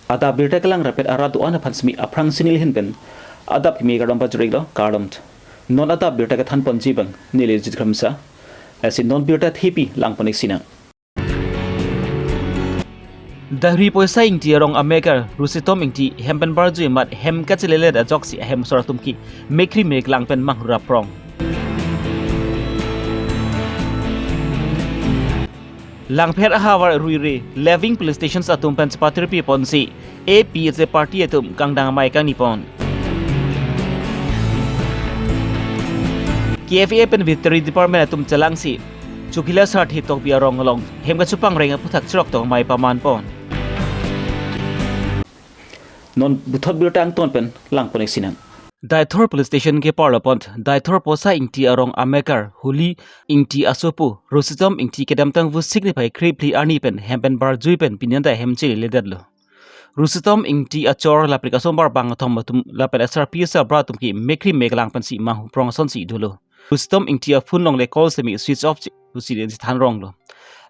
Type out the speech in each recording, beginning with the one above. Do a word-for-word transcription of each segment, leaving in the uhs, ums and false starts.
Adap birta kelang rapet arat do-an aphan simi aphrangsi neli ahin pen adap kimi kardom pajir-iklo, kardom. Non adap birta kethan ponji abang neli Jit Kramsa. Lasi non birta thepi lang pon-ik sinang. Dahri Poisa Ingti arong amekar Rusitom Ingti hem pen barjui amat hem kachelelet ajoksi ahem asor atum ke mekkri meklang pen manghura prong. Langpher ahavar ruire Living Police Stations atum pen chepatirpi ponsi A P H L Party atum kangdang amei kangni pon. K F A pen Veterinary Department atum chelangsi Chokihola Sarthe Tokbi arong along hem kachepangreng aphuthak cherok tong amei paman pon. Non puthot birta angton pen lang pon-ik sinang. Deithor Police Station keparlo pon Deithor Poisa Ingti arong amekar Holi Ingti asopo Rusitom Ingti kedamtang vusik niphai krephli arni pen hem pen barjui pen pini anta hem cheleledetlo. Rusitom Ingti achor lapen asomar bangkethom atum lapen S R P S R bra atum ke mekkri meklang pensi manghu prong asonsi dolo. Rusitom Ingti aphone along le call semi switch off pusi than ronglo.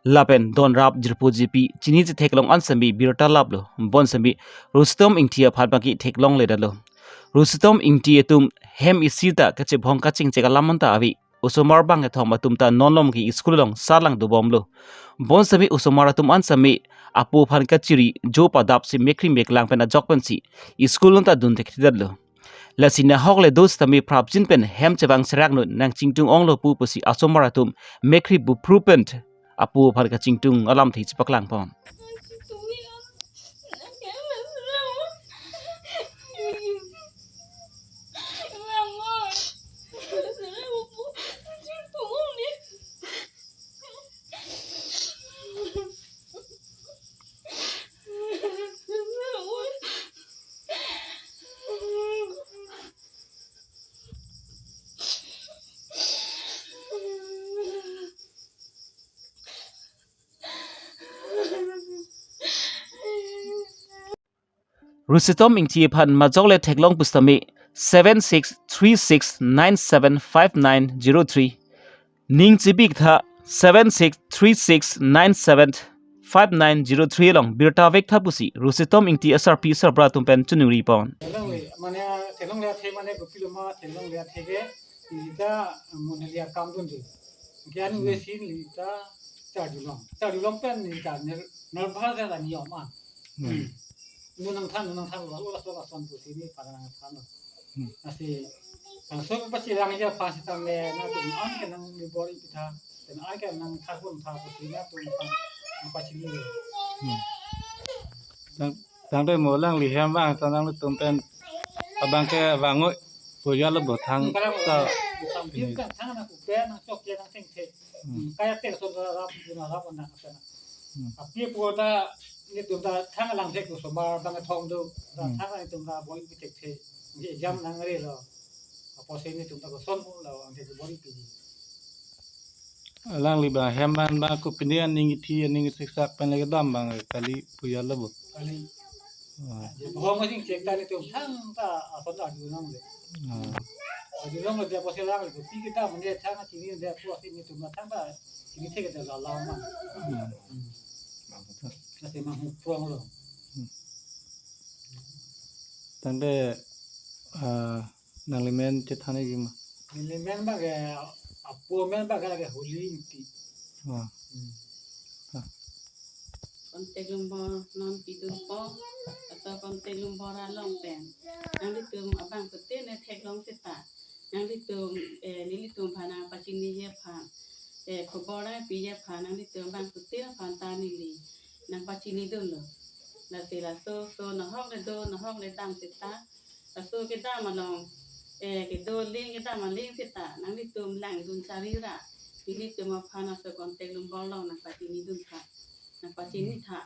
Lapen don rap jirpo jirpi chini chetheklong an semi birta laplo. Bon semi Rusitom Ingti aphan bangke theklongledetlo. Rusitom Ingti atum hem isi ta kachebhong kachingchek alam anta ave. Osomar bangkethom atum ta non malom ke school along sarlang dobomlo. Bon semi osomar atum an semi apo aphan kachiri jo padapsi mekkri meklang pen ajok pensi school along ta dun thekthedetlo. Lasi nahok le do sitame prapjin pen hem chevang serak nu nangchingtung onglo pu pusi asomar atum mekkri bupru pen apo aphan kachingtung alamthe chepaklang pon. Rusitom Ingti aphan majok le theklong pusitame seven six three six nine seven five nine zero three. Ning chebik tha seven six three six nine seven five nine zero three along birta vek tha pusi Rusitom Ingti S R P S R bra atum pen choningri pon. Theklongle, mane theklongle athe mane kopilo ma theklongle athe ke neli ta monali akam dunde. Ke anu Hmm. Wesin neli ta chardulong. Chardulong pen neli ta ner-, nervous ta niyom an. Hmm. Nu nangthan, nu nangthan, laso laso lason pusi neli pada nangthan. Hmm. Lasi laso pachirang ja pasi tangte nangtum an ke nang ni bor-ipi tha. Pen an ke nangthan pon tha pusi nangtum an pachini. Hmm. Tang, tangte mo alangli hem vang ta nangtum pen abang ke vang oi. Pujalo bo thang Hmm, kalang ta. Thang dim kan thang nangkupe nangchokche nangthengthe. Hmm. Hmm, kaya te son ta rap dun rap nang sana. Hmm. Api pu ta nelitum ta thang lang thek osomar bangkethom do. Ta Hmm. Thang nangtum ta bor-ipi thekthe. Neli exam nangrelo. Apotsi nelitum ta koson pulo angthek bor-ipi. Alangli bang hem an bang kopine aning ithi aning isiksak pen le kedam bang kali pujalo bo. Kali. Ah. Hong asing chek ta nelitum thangta ason ta arjulongle. Ah. Arjulongle dia apotsi alangli kopi kedam ne thang chini dia apotsi nelitum thangta chini thek ta la la man. Hmm. Hmm. Lasi manghu pronglo. Hmm. Tangte, ah, nangli men chethan-ikji ma? Neli men bang ke, apo men bang ke lake Holi Ingti. Ah. Hmm. Ah. Contact number non pidunpo, laso contact number along pen nanglitum abangphutin ne theklong seta, nanglitum, eh, nelitum aphan nangpachiniji aphan, eh, khobor nangpiji aphan nanglitum abangphutin aphan ta neli nangpachinidunlo. Lasi laso, so nahok le do, nahok le dam seta, laso kedam along, eh, kedo aling kedam aling seta nanglitum langdun charira, nelitum aphan laso contact number along nangpachinidun tha, nangpachini tha.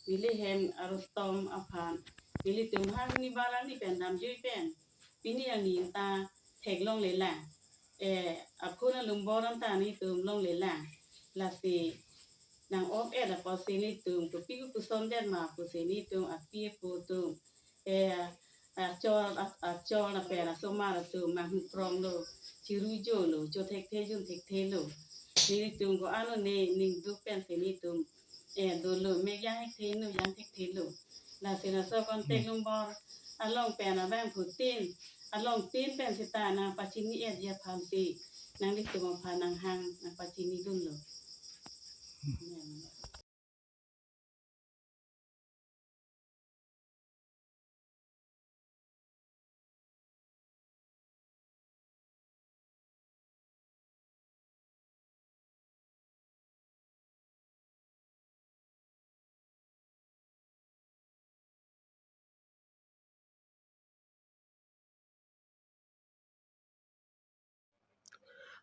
Neli hem arostom aphan nelitum hang ni barani pen damjui pen pini arni ta theklonglelang. Eh, aphone number anta nelitum longlelang. Lasi nang-ok-et apotsi nelitum kopi kopuson det ma pusi nelitum api apo atum, eh, achor, a-, achor lapen asomar atum manghu pronglo, chirujolo, cho thekthe jun thekthelo. Nelitum ko-an ne ningduk pensi nelitum, eh, dolo, mek jang thekthe nu jang thekthelo. Lasi laso contact number along pen abangphutin, along tin pen seta nangpachini-etji aphansi nanglitum aphan nanghang nangpachinidunlo.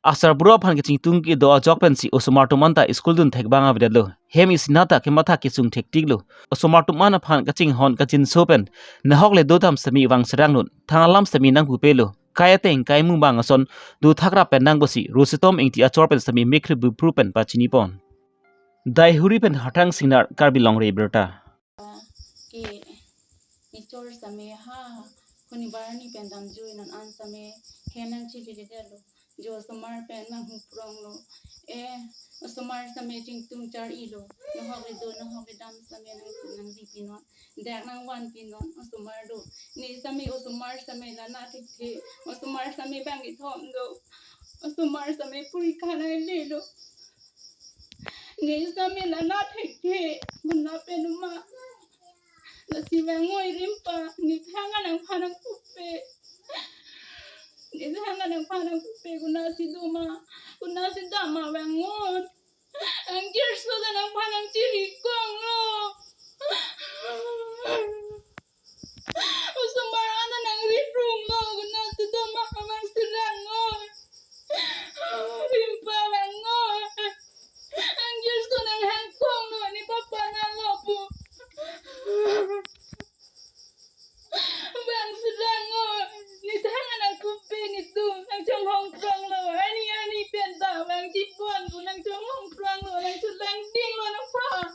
Asar bura aphan kachingtung kedo ajok pensi osomar atum anta school dun thekbang avedetlo. Hem isi nata kematha kesung thektiklo. Osomar atum an aphan kachinghon kachinso pen nahok le do dam sitame vang serang non. Thang alam sitame nangpupelo. Kai ateng kai mung bang ason do thakrap pen nang pusi Rusitom Ingti achor pen sitame mekhri bupru pen pachinipon. Daihuri pen Harthang Singnar, Karbi Longri Abirta. Ke nichor sitame ha, huni barni pen damjui non an sitame hem nangchiri delo. Jo osomar pen nanghupronglo. Eh, osomar sitame chingtung char-ilo. Nahok le do, nahok le dam sitame nang, nangri pinon. Dak nangvan pinon, osomar do. Ne sitame osomar sitame la nat thekthe. Osomar sitame bang kethom do. Osomar sitame porikha nanglelo. Ne sitame la nat thekthe. Muna pen uma. Lasi vangoi rimpa, ne thang nangphan nangpupe. Ne thang nangphan nangpupe, konatsi doma, konatsi dama vangoi. Angkirso ta nangphan nangchirikonglo. Osomar anta nangripronglo, konatsi doma vangserang oi. Rimpa vangoi. Angkirso nanghangkonglo, ne papa nalo pu. Vangserang oi, ne thang nangpupe, netum nangchonghongpronglo, ani ani pen ta vangchipon pu nangchonghongpronglo, nangcholangdinglo nangphan.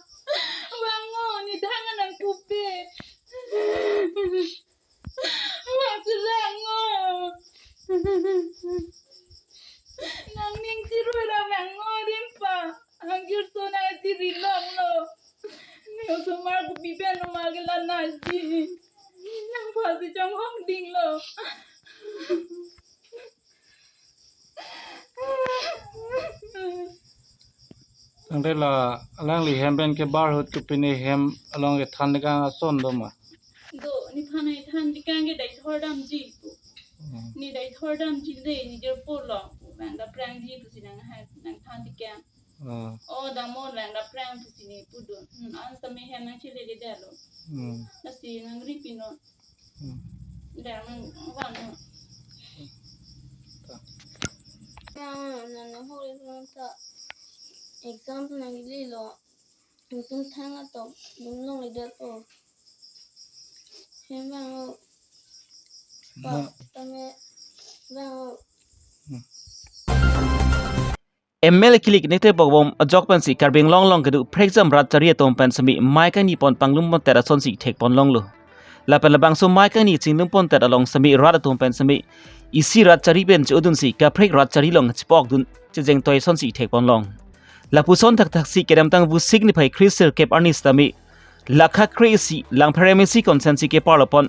Vangoi, ne thang nangpupe. Vangserang oi. Nangning chirui ra vangoi rimpa. Angkirso nangchirilonglo. Ne osomar kopi pen uma ke la nangji. Nangphansi chonghongdinglo. Tangte la alangli hem pen kebar ahut kopine hem along kethan tekang ason doma? Do, nephan nangthan tekang ke Deithor damji pu. Hmm. Ne Deithor damji le, ne jirpo long pu. Vang daprangji pusi nanghang, nangthan tekang. Ah. O damnon, vang daprang pusi ne pudun. Hmm, an sitame hem nangchele delo. Hmm. Lasi nangri pinon. Hmm. Dak nangvannon. Ta. Nang, nang, nang hori nang ta. Exam nanglelo. Netum thang atok dun longledetpo. Hem vang o. Pa, na- tame vang o. Hmm. M L A kilik nekte bokbom ajok pensi Karbi Anglong along kedo phrekjam rat chari atum pen sitame mei kangnipon panglumpondet asonsi thekponlonglo. Lapen labangso mei kangni chinglumpondet along sitame rat atum pen sitame isi rat chari pen chodunsi kaprek rat chari along chepokdun chejengtoi asonsi thekponlong. Lapuson thakthaksi kedamtang Vosik niphai kre sirkep arni sitame lakha kre-isi Langpheremesi constituency keparlopon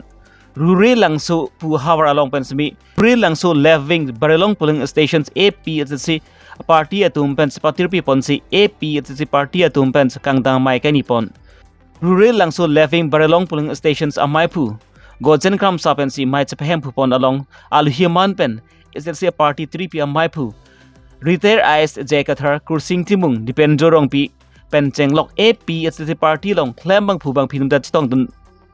Rurelangso pu havar along pen sitame Rurelangso Left Wing Barelong polling stations A P H L C party atum pen patirpiponsi A P H L C party atum pen kangdang mei kangnipon. Rurelangso Left Wing Barelong polling stations ameiphu Gojen Kramsa pensi mei chepahemphupon along alohi aman pen H L C party tiripi ameiphu retired I A S J I Kathar, Kursing Timung, Dipen Jorongpi pen chenglok A P H L C party along klem bangphu bangphi numda chetongdun.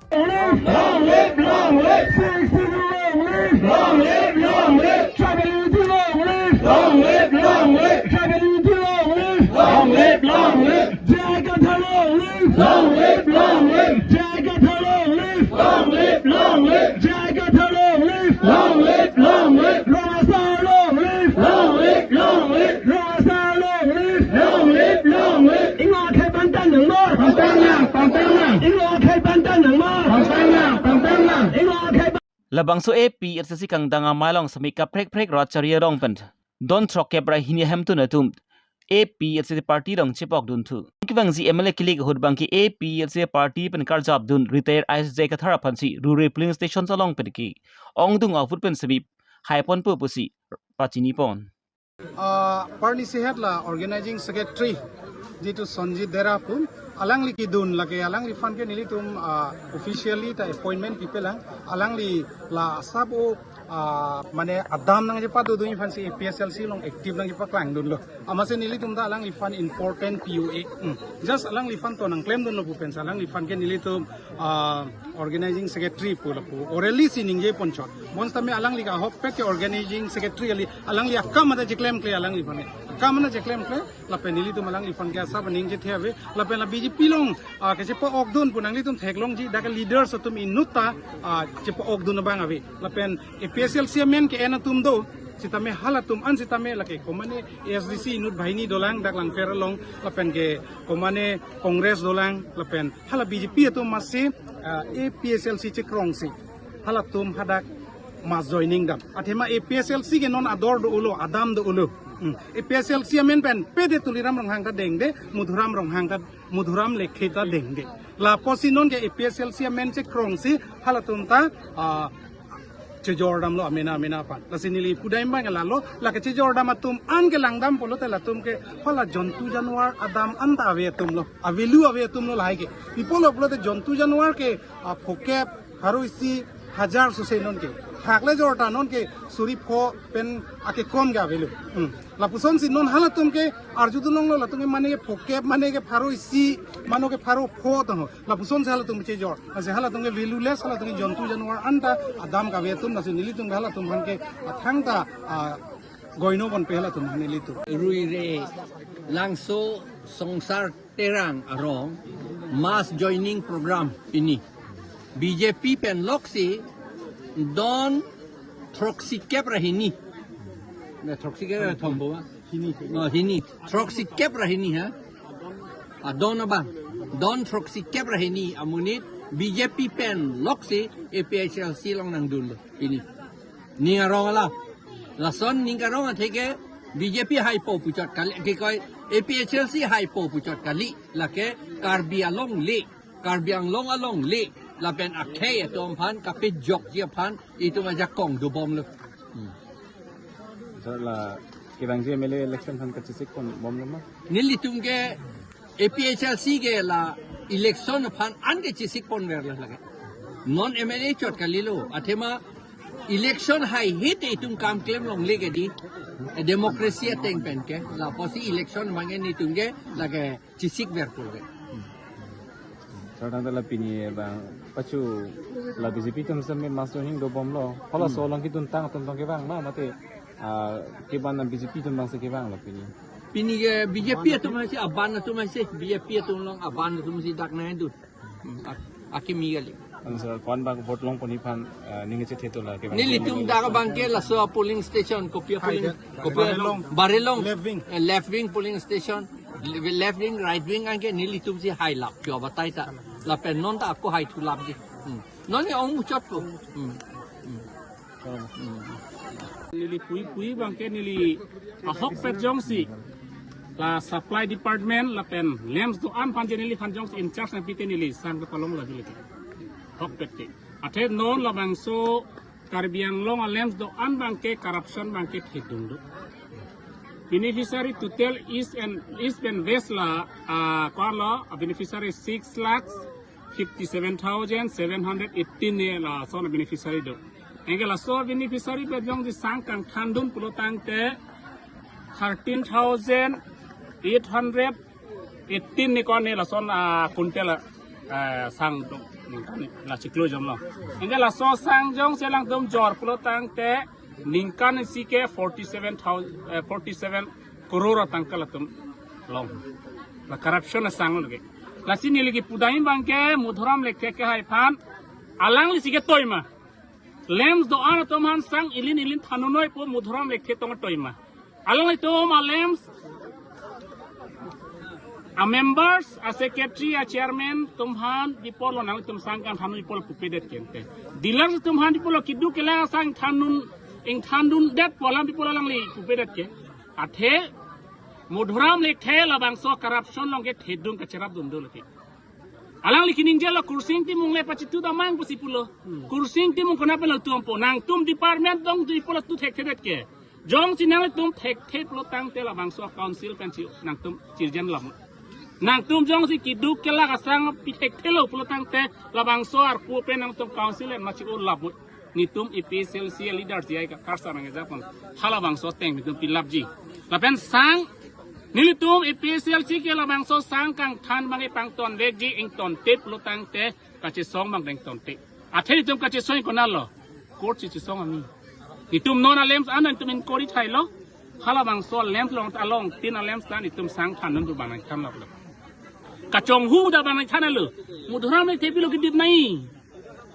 Long live, long live. Sixty long live. Long live, long live. Tribal unity long live. Long live, long live. Tribal unity long live. Long live, long live. J I Kathar long live. Long live, long live. J I Kathar long live. Long live, long live. J I Kathar long live. Long live, long live. Rong Asar long live. Long live, long live. Rong Asar long live. Long live, long live. Ingno akhei pangtang nangmo. Pangtang nang, pangtang nang. Ingno akhei pangtang nangmo. Pangtang nang, pangtang nang. Ingno akhei pang- Labangso A P H L C kangdang amei along sitame kaprek prek rat chari arong pen don throkkep ra hini ahemtun atum A P H L C party along chepokdun thu. Kevangji M L A kilik ahut abangke A P H L C party pen karjapdun retired I S J Kathar aphansi rural polling station along pen ke ongdung a-vote pen semi haiponpo pusi pachinipon. Ah, party sehat la organizing secretary jitu Sonjit Dera pu alangli kedun lake alangliphan ke nelitum, ah, officially ta appointment pipelang. Alangli la asap o, ah, mane adam nangchepadodun aphansi A P H L C along active nangchepaklangdunlo. Amatsi nelitum ta alangliphan important P O A. Hmm. Just alangliphan to nangklemdunlo pu pensi alangliphan ke nelitum, ah, organizing secretary pu lapu orally si ningjeponchot. Bonsitame alangli ke ahokpet ke organizing secretary kali, alangli akam mate cheklemkle alangliphan ke. Akam mate cheklemkle, lapen nelitum alangliphan ke asap ningjethe ave, lapen la B J P along, ah, kachepa-okdun pu nanglitum theklongji, dak leaders atum inutta, ah, chepa-okdun abang ave. Lapen A P H L C amen ke-en atum do, sitame halatum an sitame lake komane A S D C inut banghini dolang dak Langpher along, lapen ke komane Congress dolang, lapen hala B J P atum amatsi, ah, A P H L C chekrongsi halatum hadak mass joining dam. Athema A P H L C ke non ador do-olo, adam do-olo. Hmm. A P H L C amen pen pede Tuliram Ronghang ta dengde, Madhuram Ronghang ta, Madhuram Lekthe ta dengde. Lapusi non ke A P H L C amen chekrongsi halatum ta, ah, chejordamlo amena amena aphan. Lasi neli pudam abang ke lalo, lake chejordam atum an ke langdam pulote latum ke hala jontu janwar adam anta ave atumlo, avelu ave atumlo lahai ke. Pi apotlo pulote jontu janwar ke, ah, phokep, pharo isi, hajar suse non ke. Thakle jorta non ke suri pho pen akekom ke avelo. Hmm. Lapusonsi non halatum ke arjudunlonglo, latum ke mane ke phokep, mane ke pharo isi, mane ke pharo pho tangho. Lapusonsi halatum chejor. Lasi halatum ke valueless, halatum ke jontu janwar anta adam kave atum, lasi nelitum ke halatum aphan ke athangta, ah, goino ponpe halatum aphan nelitum. Ruire Langso Songsar Terang arong mass joining program pini. B J P pen loksi don throksikep ra hini. Na throksikep ra thompo ba? Hini. Oh, hini. Throksikep ra hini ha? Ah, don abang. Don throksikep ra hini amonit B J P pen loksi A P H L C along nangdunlo pini. Ning arong ala. Lason ning arong atheke B J P haipo puchot kali, ke koi A P H L C haipo puchot kali, lake Karbi alongle, Karbi Anglong alongle, lapen akhei atum aphan kapejokji aphan itum ajakong dobomlo. Hmm. Sir, la kevangji M L A election aphan kachesikponbomlo ma? Nelitum ke A P H L C ke la election aphan an ke chesikponverlo lake. Non M L A chot kalilo, athema election haihe te itum kam klemlongle ke di. Eh, democracy ateng pen ke. Lapusi election abang ke nelitum ke lake chesikverpo ke. Sir, tangte la pini abang pachu la B J P atum seme mass joining dobomlo. Halaso along keduntang atum tong kevang ma mate, ah, keban B J P atum abangsi kevanglo pini? Pini ke B J P atum amatsi, aban atum amatsi, B J P atum along aban atum amatsi dak nangdun. Hmm, ak-, akimi kali. Answer, ko-an abang vote longpon aphan, ah, ning chethe to la ke abang? Nelitum dak abang ke laso polling station, kopi a polling, Haida. Kopi a Barelong. Barelong. Left wing. Eh, left wing polling station. Le-, left wing, right wing anke nelitumsi hailap. Kyo batai ta. Lapen non ta ako haithulapji. Hmm. Non ni ong muchot ko. Hmm. Hmm. Neli puipui abang ke neli ahokpet jongsi la supply department lapen LAMPS do-an aphan je neliphan jongsi in charge nangpi te neli sang kepalonglo jileke. Ahokpet ke. Athe non labangso Karbi Anglong a-LAMPS do-an abang ke corruption abang ke thedung do. Beneficiary total East and, East and West la, ah, ko-an lo, a beneficiary six lakhs fifty-seven thousand seven hundred eighteen ne lason beneficiary do. Anke laso beneficiary pen jongsi sang kangthandun pulo tangte thirteen thousand eight hundred eighteen ne ko-an ne lason, ah, quintal, ah, sang do. Ningkan la chiklo jomlo. Anke laso sang jongsi alangtum jor pulo tangte ningkan isi ke forty-seven thousand, eh, forty-seven crore atangka latum long. La corruption asang lagi. Lasi neli kipudam abang ke Madhuram Lekthe ke haiphan alanglisi ketoima. LAMPS do-an atum aphan sang ilin ilin thandunnoi pu Madhuram Lekthe tong toima. Alanglitum a-LAMPS a-members, a-secretary, a-chairman atum aphan dipolo nangtum sang kangthandun dipolo pupedet ke ante. Dealers atum aphan dipolo keduk kelang asang thandun, ingthandundet pu alam dipolo alangli pupedet ke. Athe Madhuram Lekthe labangso corruption along ke thedung kacherap dun do lake. Alangli kining jelo Kursing Timung le pachitu damang pusi pulo. Kursing Timung kona pelo tumpo. Nangtum department dong di pulo tu thekthedet ke. Jongsi nanglitum thekthe pulo tangte labangso council pensi nangtum chirjan lam. Nangtum jongsi kiduk kelak asang pi thekthelo pulo tangte labangso arpu pen nangtum council en machi un lam. Netum APHLC leader ji ai ka karsa nang ejapon. Halabangso ateng netum pilapji. Lapen sang nelitum APHLC ke labangso sang kangthan abang epangton vekji, ington tep lo tangte kachesong abang deng ton tep. Athe netum kachesong konatlo. Court si chesong ami. Netum non a-LAMPS an netum inquiry thailo. Halabangso a-LAMPS along, along tin a-LAMPS ta netum sang than non tu abang nangthanlo. Kachonghu ta abang nangthanlo. Madhuram Lekthe pilo kedip nai.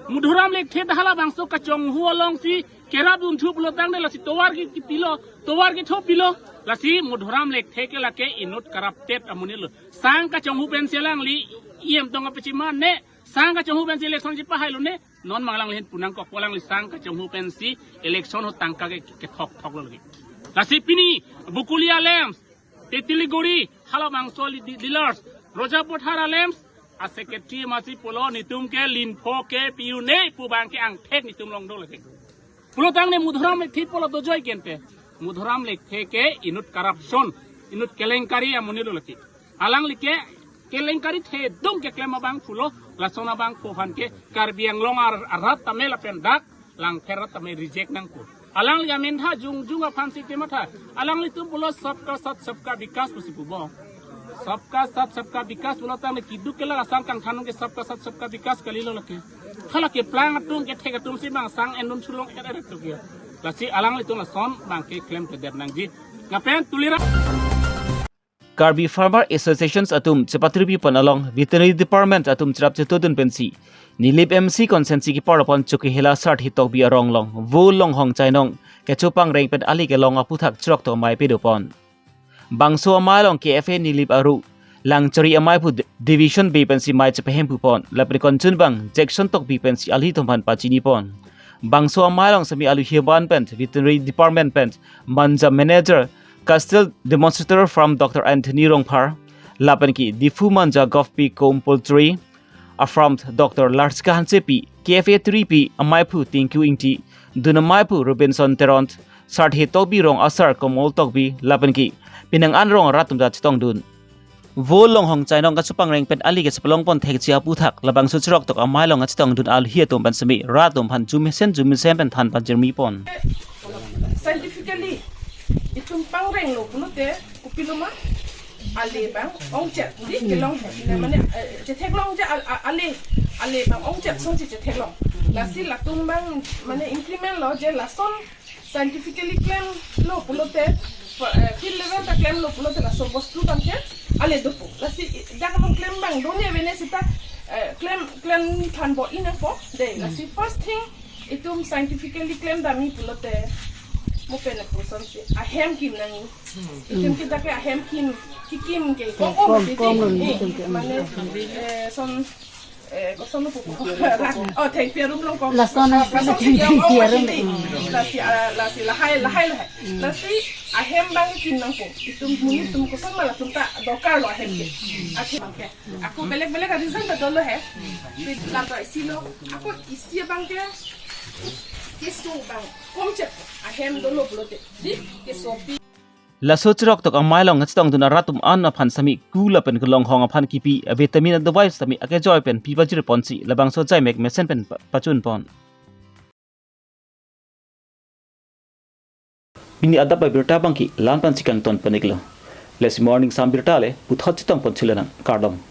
Madhuram Lekthe ta halabangso kachonghu alongsi kerap dunthu pulo tangte lasi tovar ke kipilo, tovar ketho pilo. Lasi Madhuram Lekthe ke lake inut corrupted amonit lo. Sang kachonghu pensi alangli EM tong apechima ne, sang kachonghu pensi election chipahailo ne, non abang alangli hin pu nangkokpo, alangli sang kachonghu pensi election ho tangka ke kethok thoklo lake. Lasi pini Bokolia LAMPS, Tetiliguri, halabangso li-, di-, dealers, Rajapathar a-LAMPS, a-secretary masi pulo netum ke linpho ke pi-un-e pu abang ke angthek netum along do lake. Pulo tangte Madhuram Lekthe pulo dojoi kente. Madhuram Lekthe ke inut corruption, inut kelenkari amonit lo lake. Alangli ke kelenkari thedung keklem abang pulo, lason abang aphan ke Karbi Anglong ar-, arat tame lapen dak Langpher rat tame reject nangpo. Alangli amen tha jongjong aphansi kematha. Alanglitum pulo sabka saath sabka vikas pusi pupo. Sabka saath sabka vikas pulo tangte kiduk kelak asang kangthan ke sabka saath sabka vikas kalilo lake. Hala keplang atum kethek atumsi abang sang en dun sulong er er tu ke. Lasi alanglitum lason abang ke klemkledet nangji. Lapen Tuliram Karbi Farmer Associations atum chepatri pipon along Veterinary Department atum cherap chetodun pensi Nilip M C constituency kepar apon Chokihola Sarthe Tokbi arong along Vo Longhong Chainong kachepangring pen ali kelong aputhak chiroktok amei pedopon. Bangso amei along K F A Nilip aru Langchari ameiphu d-, Division Bey pensi mei chepahempupon lapen konchun abang Jackson Tokbi pensi ali atum aphan pachinipon. Bangso amei along semi aluhi aban pen Veterinary Department pen Manja Manager Castel Demonstrator Farm Doctor Anthony Rongphar, lapen ke Diphu Manja Govt P Comb Poultry a-farm Doctor Larchika Hansepi, K F A three P ameiphu Tinku Ingti, dun ameiphu Robinson Teron, Sarthe Tokbi rong asar Komol Tokbi, lapen ke penang an rong arat atum ta chetongdun. Vo Longhong Chainong kachepangring pen ali kachepalongpon thekji aputhak labangso chiroktok amei along kachetongdun aluhi atum pen semi rat atum aphan jumesen jumesen pen than pajirmipon. Scientifically, itum pangrenglo pulote kopiloma, ale abang ongchet di kelong he. Ina mane, eh, chetheklong je al-, a-, ale, ale abang ongchet songsi chetheklong. Lasi latum abang mane increment lo je lason scientifically klemlo pulote, eh, field level ta klemlo pulote laso bostu abang ke ale dopo. Lasi i-, dak along klem abang do ne vene seta, eh, klem, klem than bo inangpo. De, lasi first thing itum scientifically klem dami pulote mo pen apusonsi ahem kim nangji. Itum kita ke ahem kim, kikim ke kong kong, kong, kong, eh, itum ke, mane, eh, son, eh, koson pupu. Oh, thengpi arum along kong. Lason, lason si thengpi arum. Lasi, ah, lasi lahai, lahai, lahai. Lasi ahem abang kim nangpo. Itum, itum koson ma latum ta dorkar lo ahem ke. Ahem ke. Ako belek belek a-reason ta dolo he. Pi lam ta isi lo. Ako isi abang ke. Keso abang. Komchet. Ahem dolo pulote. Di keso pi. Laso chiroktok amei along kachetongdun arat atum an aphan semi ku lapen kelonghong aphan kipi a-vitamin advice semi akejoi pen pi pajirponsi labangso jaimek mesen pen pa-, pachunpon. Pini adap abirta abang ke la-an pensi kangton pon-iklo. Lasi morning sam birta le puthot chetongpon thulo nang, kardom.